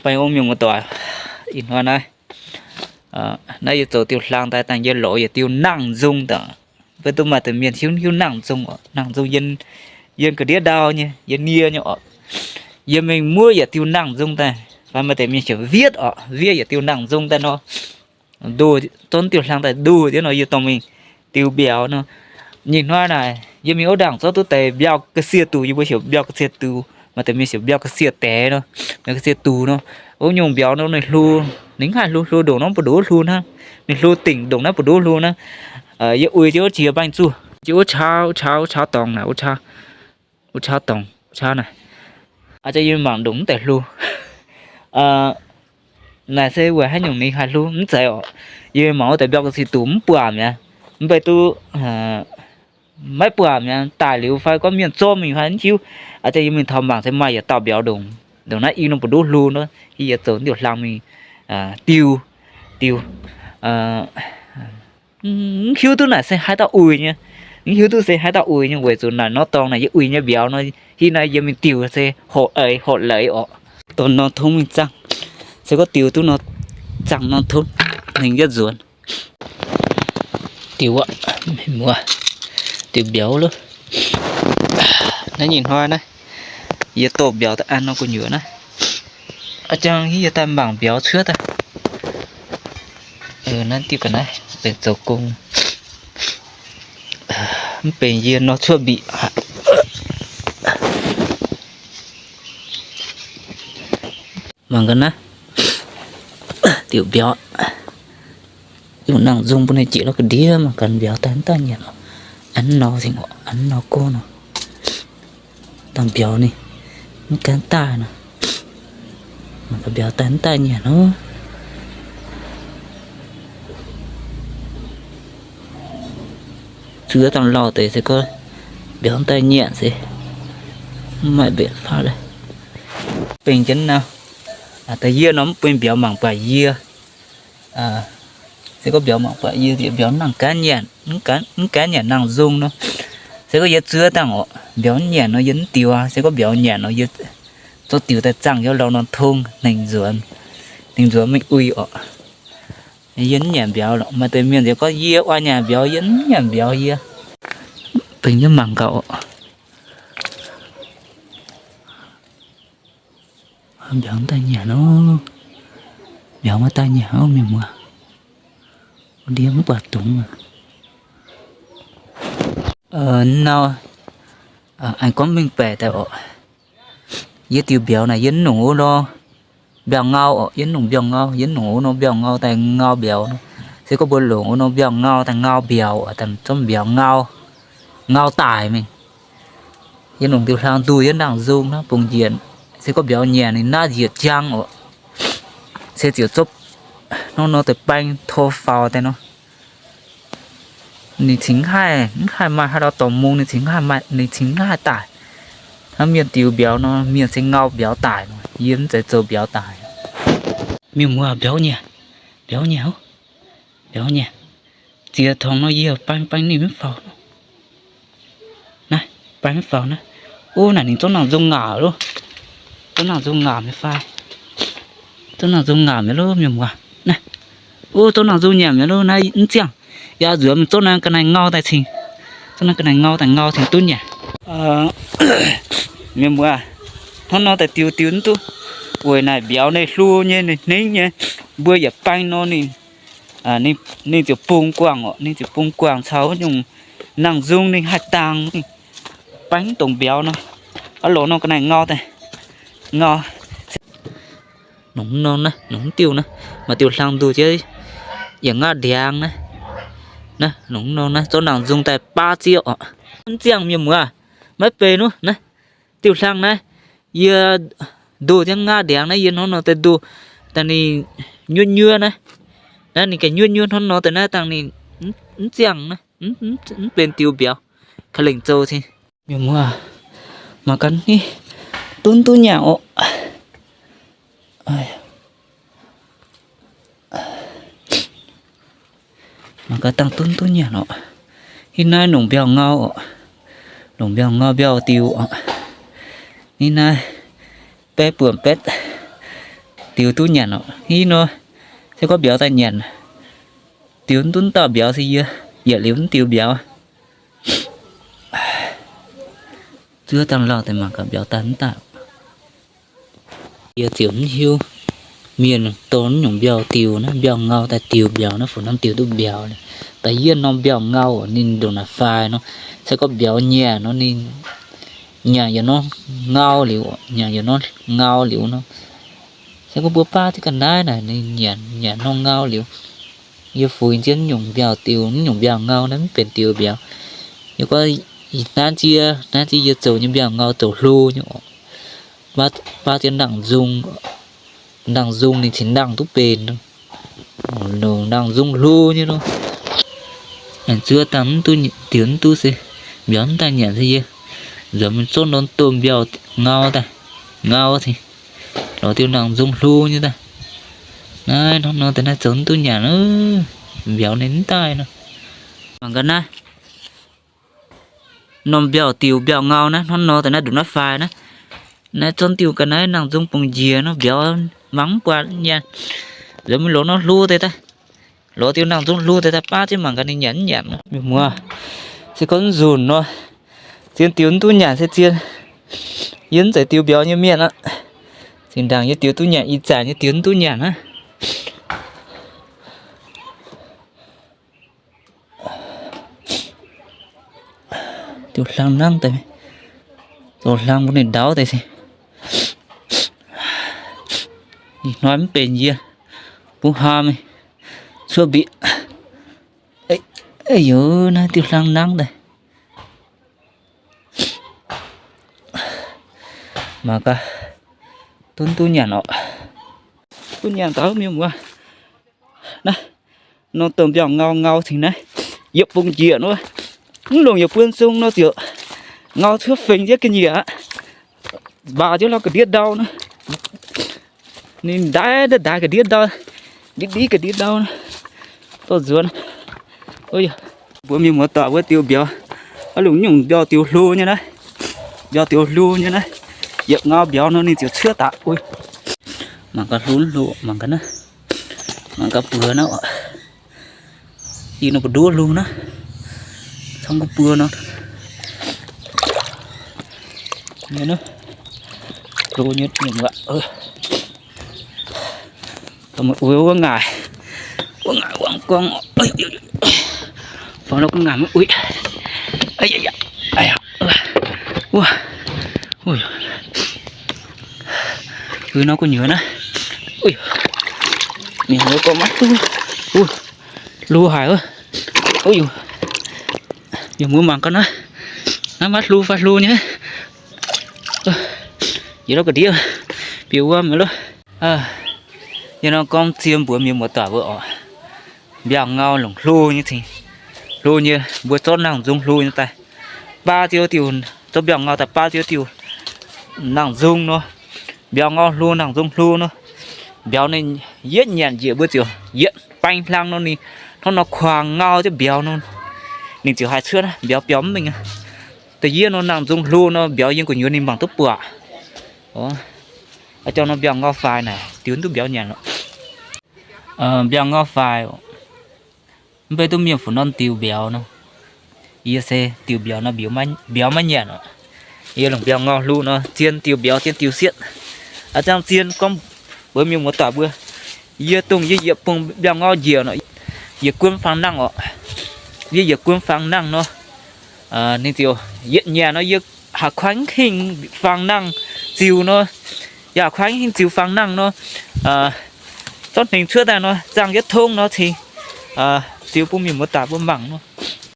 Baengh orn mienh muoz-doic, ih hnoi naaiv, naaiv yie zoux diuh hlang daaih dangh yie lorz yietc diuh nangh nzung daaih. Mv baac duqv maaih deix mienh hiuv hiuv nangh nzung oc. Nangh nzung yiem ga'ndiev ndau nyei, yiem nie nyei oc. Yie mingh muov yietc diuh nangh nzung daaih, fai maaih deix mienh heuc wiev oc, wiev yietc diuh nangh nzung daaih nor, ndoh, zorqv diuh hlang daaih ndoh jienv nor, yie dongh mingh diuh mbiauz nor. Ih hnoi naaic yie mingh wuov ndaangc zorqv duqv deix mbiauz ga'sie dungz, yie mbuo heuc mbiauz ga'sie dungz, maaih deix mienh heuc mbiauz ga'sie deix nor, mbiauz ga'sie dungz nor. Wuov nyungc mbiauz nor ninh hlo, ninh mv haih hlo, hlo ndongc naaiv mbu'ndongx wuov hlo hnangv. Ninh hlo dingc ndongc naaiv mbu'ndongx wuov hlo hnangv. Yie uix jienv wuov qiex bangh zuqc, jienv wuov qauv, wuov qauv, wuov qauv dorngx naaic, wuov qauv, wuov qauv dorngx, wuov qauv naaic. Aa, yie mangc ndongc mv deix hlo. Naaic se weic haaix nyungc ninh haih hlo mv zeiz oc. Yie mangc wuov deix mbiauz ga'sie dungz mv buatc mi'aqv. Mv baac duqv maiv buatc mi'aqv, daaih liuz fai gorngv mienh zorqv mingh fai mv hiuv. Aa, yie mingh taux mangc se maaih yietc dauh mbiauz ndongc, ndongc naaiv i norm mbu'ndongx hlo nor, yie zoux diuh hlang mingh diuh, diuh, mv hiuv duqv naaic se haaix dauh uix nyei. Mv hiuv duqv se haaix dauh uix nyei, weic zuqc naaic norm dorngx naaic yie uix nyei mbiauz nor, ih hnoi yie mingh diuh se horpc eix horpc leiz oc. Dorh norm tongv mingh zaangh, se gorngv diuh duqv norm, zaangh norm tongv, ninh yietv nzuonx. Diuh aqv, mienh muoz, diuh mbiauz loh. Naaiv nyei hnoi naaiv, yie doh mbiauz daaih an nor gu'nyuoz naaiv. A'jang yie daaih mangc mbiauz cuotv daaih. Naaiv diuh ga'naaiv benx zoux gong, mv benx yie nor cuotv mbic. Mangc gaax naaiv, diuh mbiauz, yungh nangh nzung bun ninh jieqv lorz ga'ndiev. Mangc gaax mbiauz daaih mv daaih nyanc oc. An nor zingh oc, an nor gov nor. Dangh mbiauz ninh mv gaengh daaih nor. Mangc gaax mbiauz daaih mv daaih nyanc nor. Zuov dangh lauh deix se gorngv mbiauz mv daaih nyanc se mv maaih mbenc faaux. Bengx jienv nor, da'yietv nor mv bun mbiauz mangc buatc yie. Se gorngv mbiauz mangc buatc yie, mbiauz mv nangc gaanv nyanc, mv gaanv nyanc nangh nzung nor. Se gorngv yie zuov dangh oc, mbiauz mv nyanc nor yie mv diux aqv. Se gorngv mbiauz nyanc nor yie zorqv diuh daaih zaangh yiem lauh norm tong ninh nzuonx, ninh nzuonx mingh uix oc. Yie mv nyanc mbiauz lorqc. Maaih deix mienh nziex gorngv yie oix nyanc mbiauz, yie mv nyanc mbiauz yie. Bengx jienv mangc gaax oc. Mbiauz mv daaih nyanc nor, mbiauz maiv daaih nyanc nor, mienh muoz. Ndie mv buatc dungz. Nor, aengx gorngv mengh baeqc daaih oc. Yie diuh mbiauz naaic yie mv nongc wuov nor mbiauz ngau oc, yie mv nongc mbiauz ngau, yie mv nongc wuov nor mbiauz ngau daaih ngau mbiauz nor. Se gorngv mbuo longc wuov nor mbiauz ngau daaih ngau mbiauz, daaih zorqv mbiauz ngau, ngau daic mingh. Yie longc diuh hlang nduh yie nangc nzung naaiv bungx njiec, se gorngv mbiauz nyanc ninh naaiv njiec jang oc. Se ziouc zorqv hnangv nor deix baeng to faaux daaih nor. Ninh cingx mv haih, mv haih maaih haaix dauh dorngx mungh, ninh cingx mv haih maaih, ninh cingx mv haih daic. Hnangv mienh diux mbiauz nor, mienh se ngau mbiauz daic nor, yie mv zeiz zoux mbiauz daic. Mienh muoz, mbiauz nyanc, mbiauz nyanc, mbiauz nyanc. Ziex tongx nor yie baeng baeng ninh mv faaux. Naaiv, baeng mv faaux naaiv. Ov, naaic ninh zorqv nangc nzung ngaatc loh. Zorqv nangc nzung ngaatc mi'aqv fai? Zorqv nangc nzung ngaatc mi'aqv loh, mienh muoz. Naaiv, ov, zorqv nangc nzung nyanc mi'aqv loh, naaiv mv ziangh. Yaac nzuonx mingh zorqv naaiv ga'naaiv ngau daaih cingx, zorqv naaiv ga'naaiv ngau daaih ngau cingx duqv nyanc. Mienh muoz, hnangv nor daaih diux diux mv duqv. Weic naaic mbiauz ninh hlo nyei, ninh hnengv nyei, mbuo yietc baeng nor ninh, ninh ziouc bung guangc oc, ninh ziouc bung guangc caux wuov nyungc nangh nzung ninh haih dangx, ninh baeng dongh mbiauz nor. Ov, longc nor ga'naaiv ngau daaih, ngau. Nongc nor naaiv, nongc diuh naaiv, maaih diuh hlang nduh jiex yaac ngaatv ndiangx naaiv. Naaiv, nongc nor naaiv, zorqv nangc nzung daaih baav zieqv oc. Mv ziangh mienh muoz, maiv benx nuv naaiv. Diuh hlang naaiv, yie nduh jiex ngaatv ndiangx naaiv, yie hnangv nor daaih nduh, dangh ninh nyuoqv nyuoqv naaiv. Naaiv ninh gengh nyuoqv nyuoqv hnangv nor daaih naaiv, dangh ninh mv ziangh naaiv, mv benx diuh mbiauz. Kaav lengc zoux cingx. Mienh muoz, mangc gaax, dunv duqv nyanc oc. Mangc gaax, dangh dunv duqv nyanc oc. Ih naaiv longc mbiauz ngau oc. Longc mbiauz ngau mbiauz diux oc. Ih naaiv baeqv buonc baeqv, Diux duqv nyanc oc. Ih nor, se gorngv mbiauz daaih nyanc, diux mv duqv dauh mbiauz se yie, yietc liuz mv diux mbiauz. Zuov dangh lauh deix mangc gaax mbiauz daaih mv daaih. Yie ziouc mv hiuv mienh dorh naaiv nyungc mbiauz diux naaiv, mbiauz ngau daaih diux mbiauz naaiv, fu norm diux duqv mbiauz. Daaih yie norm mbiauz ngau ninh ndongc naaic faix nor, se gorngv mbiauz nyanc nor ninh nyanc yietc norm ngau liuz, nyanc yietc norm ngau liuz nor, se gorngv mbuo baav jienv ga'naaiv naaic ninh nyanc nyanc norm ngau liuz, yie fuix jienv nyungc mbiauz diux, nyungc mbiauz ngau naaiv mv benx diux mbiauz. Yie gorngv hnangv jiex, hnangv jiex yie zoux nyei mbiauz ngau zoux hlo nyei oc. Baav jienv nangh nzung, nangh nzung ninh cingx nangh duqv benx nor. Nangh nzung hlo nyei nor. Aengx zuov dangh mv duqv, diux mv duqv se mbiauz mv daaih nyanc se yie nzuonx mingh zorqv norm domh mbiauz ngau daaih, ngau cingx lorz diuh nangh nzung hlo nyei daaih. Naaiv hnangv nor deix naaiv zoux mv duqv nyanc, mbiauz ninh mv daaih nor. Mangc gaax naaiv, norm mbiauz diux mbiauz ngau naaiv hnangv nor deix naaiv ndongc naaiv faix naaiv. Naaiv zorqv diuh ga'naaiv nangh nzung bungx njiec nor mbiauz mangc mv buatc nyanc. Nzuonx mingh lorz norm hlo deix daaih, lorz diuh nangh nzung hlo deix daaih baav jienv mangc gaax ninh nyanc mv nyanc. Mienh muoz, se gorngv nzunc nor, zien diux mv duqv nyanc se zien. Yie mv zeiz diux mbiauz nyei mienh aqv. Zinh ndaangc yie diux duqv nyanc, ih zanc yie diux mv duqv nyanc aqv. Diuh hlang nangv deix, zoux hlang mbuo ninh ndaauv deix se. Ih hnoi mv benx yie, bungx haa mingh cuotv mbiqc. Ey, youz, naaiv diuh hlang nangv deix. Mangc gaax, duqv duqv nyanc oc. Duqv nyanc daaih mienh muoz. Naaiv norm domh mbiauz ngau ngau cingx naaiv, yietc bung njiec nor, mv longc yietc buon zung nor ziouc ngau cuotv fengx jienv ga'nyiec aqv. Mbaaux jienv lorz ga'ndiev ndau nor, ninh ndaix ndaix ga'ndiev ndau, ndiev ndiev ga'ndiev ndau nor, dorh nzuonx. Mbuox mienh muoz doic mbuo diux mbiauz, aav lungh nyungc mbiauz diux hlo nyei naaiv, mbiauz diux hlo nyei naaiv, yietc ngau mbiauz nor ninh ziouc cuotv daaih. Mangc gaax hlo hlo, mangc gaax naaiv, mangc gaax buoz naaiv oc. Ih nor mbu'nduov hlo naaiv, cong ga'buoz nor. Hlo nyei, uix wuov ngaaic, wuov ngaaic wuov gorngv, faaux nor gu'nguaaic maiv uix. Wuov, uix, nor gu'nyuoz naaiv. Mienh muoz gorngv maiv duqv, hlo haic wuov. Mienh muoz mangc gaax naaiv, naaiv maiv hlo fai hlo nyei. Yietc lorz ga'ndiev, bieqc wuom loh. Yie nor gorngv zien mbuox mienh muoz doic mbuo oc, mbiauz ngau longc hlo nyei cingx, hlo nyei mbuo zorqv nangh nzung hlo nyei daaih baa ziouc diuh, zorqv mbiauz ngau daaih baa ziouc diuh nangh nzung nor, mbiauz ngau hlo nangh nzung hlo nor, mbiauz ninh yietv nyanc njiec mbuo ziouc yietv baeng hlang nor ninh hnangv nor kuangx ngau jienv mbiauz nor, ninh ziouc haih cuotv mbiauz biaux mv mingh. Da'yietv nor nangh nzung hlo nor mbiauz yiem gu'nyuoz ninh mangc duqv buatc. Jauv nor mbiauz ngau faix naaic diux duqv mbiauz nyanc lorqc. Mbiauz ngau faix, mv baac duqv mienh fu norm diux mbiauz nor. Yie se diux mbiauz nor mbiauz maiv nyanc oc. Yie longc mbiauz ngau hlo nor zien diux mbiauz zien diux sietv. A'zang zien gorngv mbuox mienh muoz doic mbuo, yie dongh yie yietc bung mbiauz ngau njiec nor, yietc guon faang nangh oc. Yie yietc guon faang nangh nor, ninh ziouc yietv nyanc nor yie haaix kuaaiv hingh faang nangh ziux nor, yaac kuaaiv hingh ziux faang nangh nor, zorqv hnengx cuotv daaih nor, zangh yietv tongv nor cingx ziux bun mienh muoz doic mbuo mangc nor.